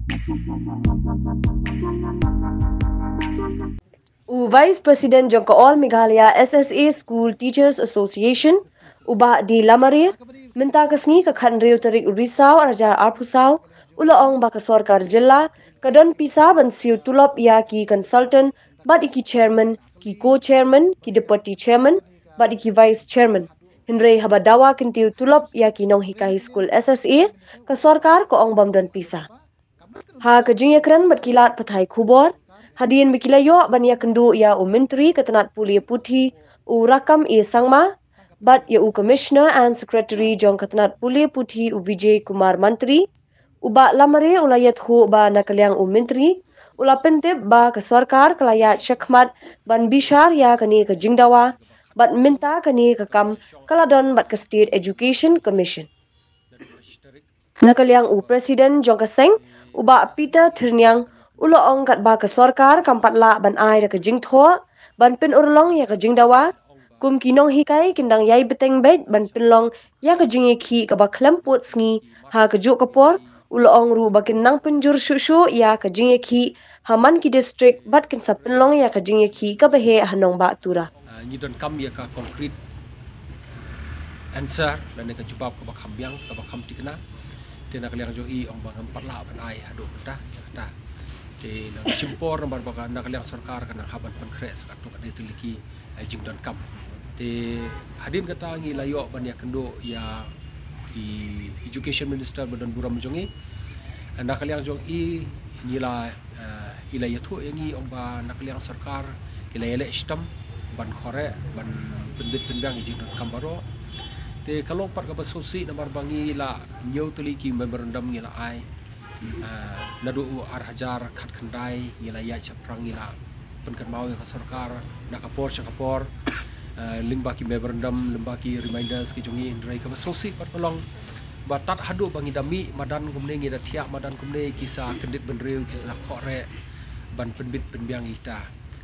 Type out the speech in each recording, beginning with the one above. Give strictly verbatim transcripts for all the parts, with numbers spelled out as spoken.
U Vice President jong ka All Meghalaya S S A School Teachers Association, u Bah D Lamare, mynta ka sngi ka khathynriew tarik u Risaw arhajar arphew saw, u la ong ba ka sorkar jylla ka don pisa ban siew tulop ïa ki consultant bad ïa ki chairman, ki co-chairman, ki deputy chairman bad ïa ki vice chairman. Hynrei haba dawa kyntiew tulop ïa ki nonghikai skul S S A, ka sorkar ka ong bym don pisa. Ha ka jingïakren bad ki lad pathai khubor, hadien ba ki la ïoh ban ïakynduh ïa u Myntri ka tnat pule puthi, u Rakkam A Sangma, bad ïa u Commissioner and Secretary jong ka tnat pule puthi, u Vijay Kumar Mantri, u Bah Lamare u la ïathuh ba na ka liang u Myntri u la pyntip ba ka sorkar ka la ïaid shakhmat ban bishar ïa kane ka jingdawa, bad mynta kane ka kam ka la don bad ka State Education Commission. Na ka liang u President jong ka seng, u Bah Peter Thyrniang, u la ong katba ka sorkar kam pat lah ban ai da ka jingthoh ban pynurlong ïa ka jingdawa, kum ki nonghikai kin dang ïai bteng beit ban pynlong ïa ka jingïakhih kaba khlem pud sngi. Ha kajuh ka por, u la ong ruh ba kin nang pynjur shuh shuh ïa ka jingïakhih ha man ki district bad kin sa pynlong ïa ka jingïakhih kaba heh ha nongbah Tura. Ah, ngi donkam ïa ka concrete answer lane ka jubab kaba kham biang, kaba kham thikna. Te na ka liang jong i ong ba ngam pat lah ban ai haduh mynta ïa kata. Te nang shim por namar ba ka, na ka liang sorkar ka nang hap ban pynkhreh sa katto katne tylli ki, eh, jingdonkam. Te hadien kata ngi la ïoh ban ïakynduh ïa i Education Minister ba don burom jong i. Na ka liang jong i ngi la, eh, i la ïathuh ïa ngi ong ba na ka liang sorkar i la ïaleh shitom ban khreh, ban pynbit pynbiang ïa ki jingdonkam baroh. Te ka long pat kaba sngewsih namar ba ngi la hynñiew tylli ki memorandum ngi la ai. Ah, naduh u ar hajar khatkhyndai ngi la ïaid shaphrang, ngi la pynkynmaw ïa ka sorkar na ka por sha ka por. Ah, lyngba ki memorandum, lyngba ki reminders ki jong ngi, hynrei kaba sngewsih pat ka long ba tad haduh ba ngi da mih madan kumne, ngi da thiah madan kumne, ki sa kyndit bynriew, ki sa khreh ban pynbit pynbiang ïa kita.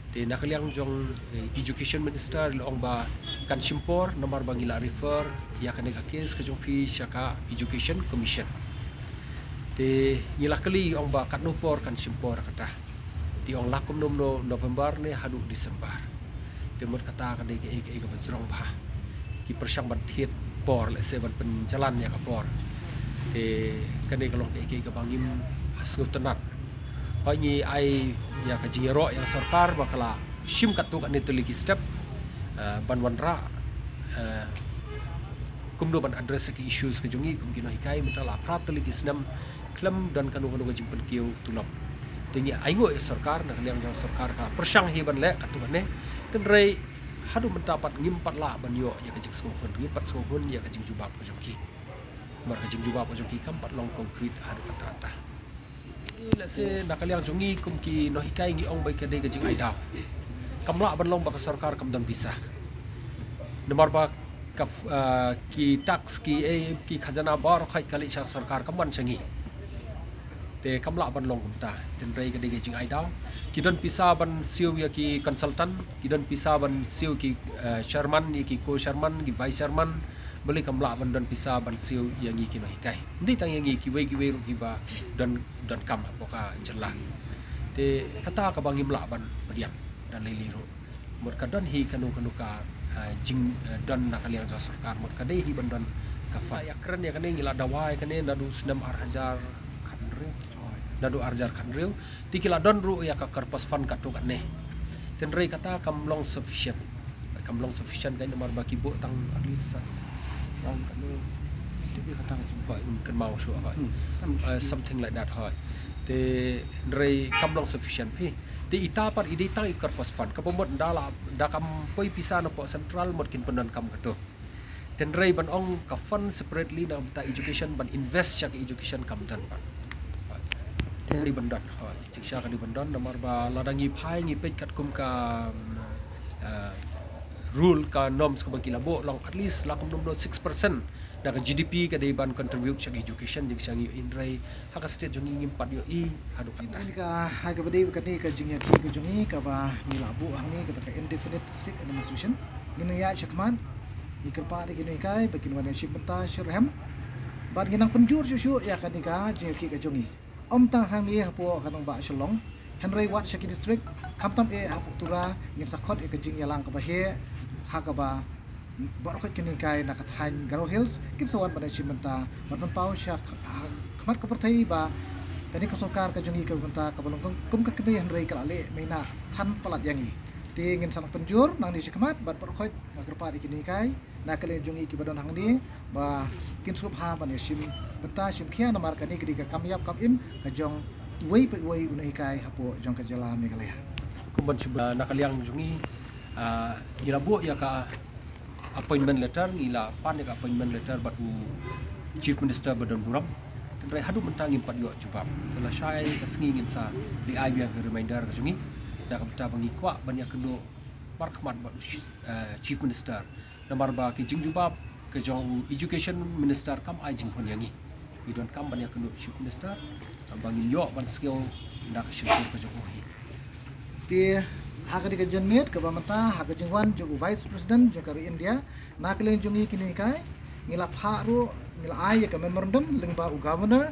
Te na ka liang jong, eh, Education Minister la ong ba kan shim por namar ba ngi la refer ïa kane ka case ka jong phi sha ka Education Commission. Te ngi la kylli ong ba katno por kan shim por kata. Te ong la kumno kumno November ne haduh December. Te mut kata ka dei kaei kaei kaba jrong bha. Ki pyrshang ban thied por, lehse ban pynjalan ïa ka por. Te kane ka long kaei kaei kaba ngim sngewtynnat. Hooid ngi ai ïa ka jingïaroh ïa ka sorkar ba ka la shim katto katne tylli ki step, eh, ban wanrah, eh, kumno ban address ïa ki issues ka jong ngi kum ki nonghikai, mynta la phra tylli ki snem khlem don kano kano ka jingpynkiew tulop. Te ngi ainguh ïa sorkar, na ka liang jong sorkar ka pyrshang hi ban leh katto katne. Hynrei haduh mynta pat ngim pat lah ban ïoh ïa ka jingsngewhun, ngim pat sngewhun ïa ka jingjubab ka jong ki. Namar ka jingjubab ka jong ki kam pat long concrete haduh katta katta. Lehse na ka liang jong ngi kum ki nonghikai ngi ong ba ka dei ka jingai daw. Kam lah ban long ba ka sorkar kam don pisa. Namar ba ka, ah, ki tax ki, eh, ki khajana baroh khoit ka leit sha sorkar, kam wan sha ngi. Te kam lah ban long kumta. Hynrei ka dei ka jingai daw. Ki don pisa ban siew ïa ki consultant, ki don pisa ban siew ki, eh, chairman, ïa ki co-chairman, ki vice chairman. Balei kam lah ban don pisa ban siew ïa ngi ki nonghikai. Ym dei tang ïa ngi, kiwei kiwei ruh kiba don, donkam hapoh ka jylla. Te kata kaba ngim lah ban pdiang da lei lei ruh. Mut ka don hi kano kano ka, ah, jing, ah, don na ka liang jong sorkar, mut ka dei hi ban don ka fund. Ïakren ïa kane, ngi la dawa ïa kane naduh snem ar hajar khathynriew. Naduh ar hajar khathynriew. Te ki la don ruh ïa ka corpus fund katto katne. Hynrei kata kam long sufficient. Kam long sufficient kein namar ba ki buh tang at least, ah, tang katne. Te ki kata ka jing- Hooid, ngam kynmaw shuh hooid. Hmm. Ah, something like that hooid. Te hynrei kam long sufficient phi. Te ita pat i dei tang i corpus fund. Kaba mut da la, da kam poi pisa napoh central mut kin pyndonkam kato. Hynrei ban ong ka fund separately na bynta education ban invest sha ka education kam don pat. Ka dei ban don. Hooid. Jingshisha ka dei ban don namar ba lada ngi phai ngi peit katkum ka, um, uh, rule ka norms kaba ki la buh long at least la kumno kumno six percent na ka G D P ka dei ban contribute sha ka education, jingshisha ngi ïohi, hynrei ha ka state jong ngi ngim pat ïohi haduh katta. Kane ka, ha kaba dei kane ka jingïakhih ka jong ngi kaba ngi la buh hangne kata ka indefinite seat administration. Ngin nang ïaid shakhmat, ngi kyrpad ïa ki nonghikai ba kin wan ïashim bynta shitrhem. Bad ngin nang pynjur shuh shuh ïa kane ka jingïakhih ka jong ngi. Ym tang hangne hapoh ka nongbah Shillong, hynrei wat sha ki district, khamtam eh hapoh Tura, ngin sa khot ïa ka jingïalang kaba heh ha kaba baroh kine ki nonghikai na ka thaiñ Garo Hills kin sa wan ban ïashim bynta, ban pynpaw sha khmat ka pyrthei ba kane ka sorkar ka jong ngi ka bynta kaba long kum ka kmie, hynrei ka la leh mynta than palat ïa ngi. Te ngin sa nang pynjur nangne shakhmat bad baroh nga kyrpad ïa ki nonghikai na ka liang jong ngi kiba don hangne ba kin sngewbha ban ïashim bynta shim khia, namar kane ka dei ka kam ïap kam im ka jong uwei pa uwei u nonghikai hapoh jong ka jylla Meghalaya. Kumban shu na ka liang jong ngi, ah, ngi la buh ïa ka appointment letter, ngi la pan ïa ka appointment letter bad u Chief Minister ba don burom. Hynrei haduh mynta ngim pat ïoh jubab. Te lashai ka sngi ngin sa leit ai biang ka reminder ka jong ngi da ka bynta ba ngi kwah ban ïakynduh markhmat bad u, eh, Chief Minister. Namar ba ki jingjubab ka jong u Education Minister kam ai jinghun ïa ngi. Ngi donkam ban ïakynduh Chief Minister ba ngin ïoh ban sngew na ka shyntur ka jong u hi. Te ha kane ka janmiet kaba mynta, ha ka jingwan jong u Vice President jong ka ri India na ka liang jong ngi ki nonghikai, ngi la phah ruh, ngi la ai ïa ka memorandum lyngba u Governor,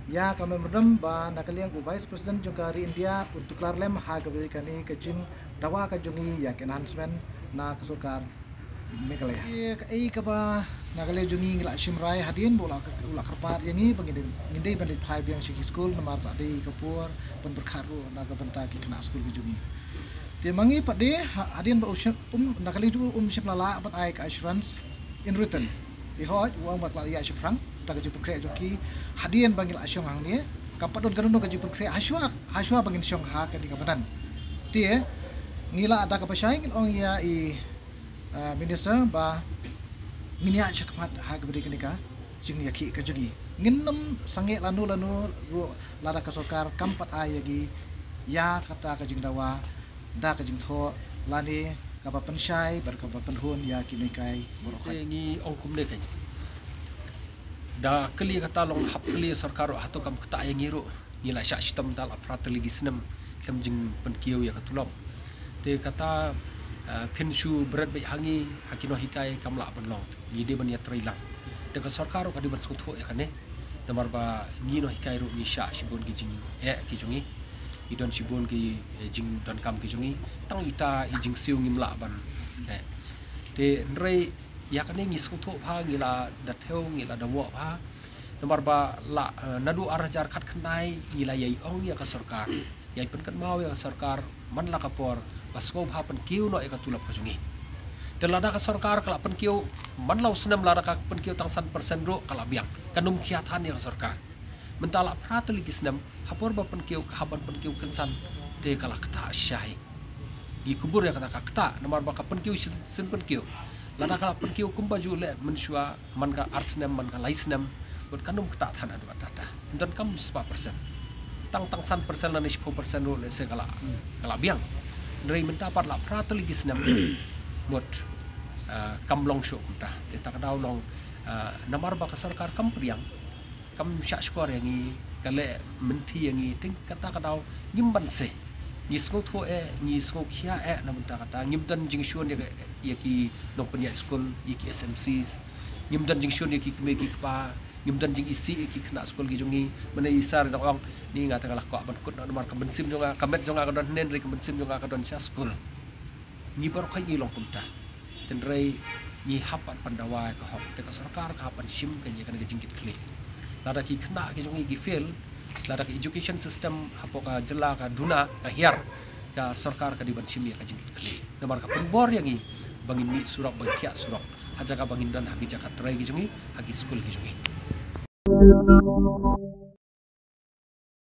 ïa ka memorandum ba na ka liang u Vice President jong ka ri India un tuklar lem ha kaba ïadei kane ka jingdawa ka jong ngi ïa ka enhancement na ka sorkar Meghalaya. Ïa kaei kaba na ka liang jong ngi ngi la shim rai hadien ba u la, u la kyrpad ïa ngi ba ngin dei, ngin dei ban leit phai biang sha ki skul, namar la dei ka por ban pyrkhat ruh na ka bynta ki khynnah skul ki jong ngi. Te ma ngi pat de, ha-, hadien ba u shim, um, na ka liang jong u um shym la lah ban ai ka assurance in written. Te hooid u ong ba ka la ïaid shaphrang da ka jingpynkhreh jong ki hadien ba ngi la shong hangne. Kam pat don kano kano ka jingpynkhreh hashwa, hashwa ba ngin shong ha kane ka madan. Te ngi la da kaba shai ngin ong ïa i, ah, Minister ba ngin ïaid shakhmat ha kaba ïadei kane ka jingïakhih ka jong ngi. Ngin nym sangeh lano lano ruh lada ka sorkar kam pat ai ïa ngi ïa kata ka jingdawa da ka jingthoh lane kaba pynshai bad kaba pynhun ïa ki nonghikai baroh. Te ngi ong kumne kein. Da kali kata long hap kali sorkar ruh, hato kam ktah ïa ngi ruh. Ngi la shah shitom da la phra tylli ki snem khlem jingpynkiew ïa ka tulop. Te kata, eh, phin shu bret beit ha ngi ha ki nonghikai kam lah ban long. Ngi dei ban ïatrei lang. Te ka sorkar ruh ka dei ban sngewthuh ïa kane. Namar ba ngi nonghikai ruh ngi shah shibun ki jingeh ki jong ngi. Ngi don shibun ki, eh, jingdonkam ki jong ngi. Tang ita i jingsiew ngim lah ban, eh. Te hynrei ïa kane ngi sngewthuh bha, ngi la da thew, ngi la da wah bha. Namar ba la, eh, naduh ar hajar khatkhyndai ngi la ïai ong ïa ka sorkar, ïai pynkynmaw ïa ka sorkar man la ka por ba sngewbha pynkiew noh ïa ka tulop ka jong ngi. Te lada ka sorkar ka la pynkiew man la u snem, lada ka pynkiew tang san percent ruh ka la biang, kan ym khia than ïa ka sorkar. Mynta la phra tylli ki snem ha por ba pynkiew, ka hap ban pynkiew kynsan, te ka la ktah shai. Ngi kubur ïa kata ka ktah, namar ba ka pynkiew shisien, shisien pynkiew. Lada ka la pynkiew kumba ju leh mynshuwa, man ka ar snem, man ka lai snem, mut kan ym ktah than haduh katta katta. Ym donkam spah percent. Tang, tang san percent lane shiphew percent ruh lehse ka la, ka la biang. Hynrei mynta pat la phra tylli ki snem mut, ah, kam long shuh kumta. Te kata ka daw long, ah, namar ba ka sorkar kam pdiang, kam shah shkor ïa ngi, ka leh mynthi ïa ngi, te kata ka daw ngim banse. Ngi sngewthuh eh, ngi sngewkhia eh na bynta kata, ngim don jingshun ïa ka, ïa ki nongpynïaid skul, ïa ki S M Cs. Ngim don jingshun ïa ki kmie ki kpa, ngim don jingisih ïa ki khynnah skul ki jong ngi. Mynne i sir i dang ong, ni nga te nga la kwah ban kut noh namar ka mynsiem jong nga, ka met jong nga ka don hynne, hynrei ka mynsiem jong nga ka don sha skul. Ngi baroh ngi long kumta. Hynrei ngi hap ban pyndawa ïa ka hok, te ka sorkar ka hap ban shim ïa kane ka jingkitkhlieh. Lada ki khynnah ki jong ngi ki fail, lada ka education system hapoh ka jylla ka duna, ka hiar, ka sorkar ka dei ban shim ïa ka jingkitkhlieh. Namar ka pynbor ïa ngi ba ngin mih surok, ba ngin thiah surok ha jaka ba ngin don ha ki jaka trei ki jong ngi, ha ki skul ki jong ngi.